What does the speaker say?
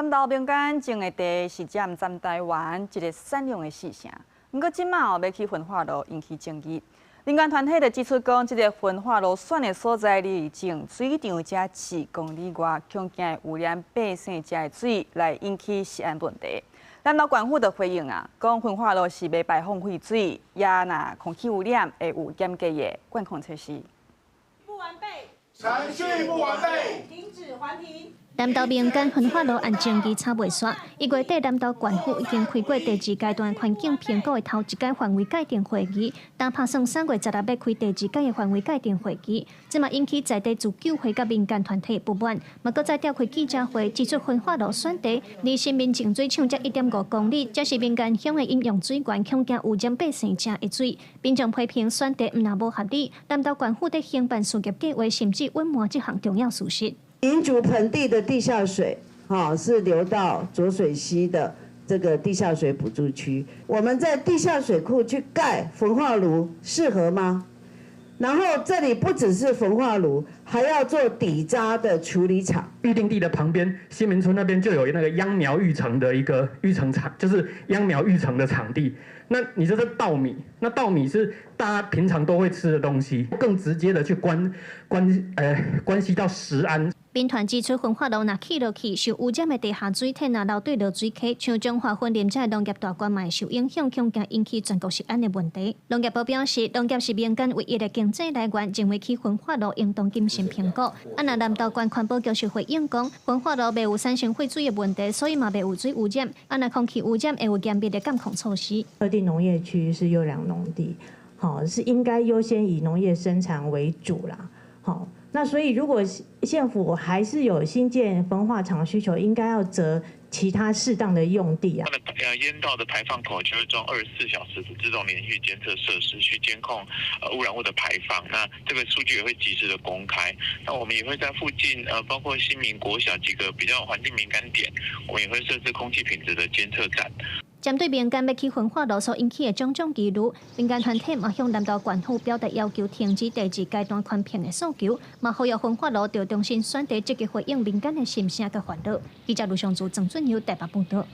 南投民間種的地是佔全台灣一个產量的四成，毋過這馬哦欲起焚化爐引起爭議。民間團體就指出講，這个焚化爐選的所在離淨水場才4公里外，恐驚會污染百姓食的水，來引起食安問題。南投縣府就回應啊，講焚化爐是袂排放廢水，也若空氣污染會有嚴格的管控措施。不完備，程序不完備，停止環評。南投民間焚化爐案爭議吵袂煞，1月底南投縣府已經開過第二階段環境評估的頭一屆範圍界定會議，但拍算3月16欲開第二屆的範圍界定會議，這嘛引起在地自救會佮民間團體不滿，嘛閣再召開記者會，指出焚化爐選地離新民淨水廠才1.5公里，這是民間鄉的飲用水源，恐驚污染百姓食的水。民眾批評選地毋但無合理，南投縣府佇興辦事業計畫，甚至隱瞞這項重要事實。新竹盆地的地下水，哈是流到濁水溪的這個地下水補助區。我們在地下水庫去蓋焚化爐，適合嗎？然後這裡不只是焚化爐，還要做底渣的處理廠。預定地的旁邊，新民村那邊就有那個秧苗育成的一個育成場，就是秧苗育成的場地。那你這是稻米，那稻米是大家平常都會吃的東西，更直接的去關係到食安。民團指出，焚化爐若起落去，受污染的地下水體若流對落水溪，像彰化雲林這農業大縣嘛會受影響，恐驚引起全國食安的問題。農業部表示，農業是民間唯一的經濟來源，認為起焚化爐應當謹慎評估。啊，若南投縣環保局是回應講，焚化爐袂有產生廢水的問題，所以嘛袂有水污染。啊，若空氣污染會有嚴密的監控措施。特定農業區是優良農地，好，是應該優先以農業生產為主啦，好。那所以，如果縣府還是有新建焚化廠需求，應該要擇其他適當的用地啊。它的煙道的排放口就會裝24小時的自動連續監測設施，去監控污染物的排放。那這個數據也會及時的公開。那我們也會在附近包括新民國小幾個比較環境敏感點，我們也會設置空氣品質的監測站。針對民間欲起焚化爐所引起的種種疑慮，民間團體嘛向南投縣府表達要求停止第二階段環評的訴求，嘛呼籲焚化爐著重新選地，積極回應民間的心聲佮煩惱。記者盧尚祖、鄭俊友台北報道。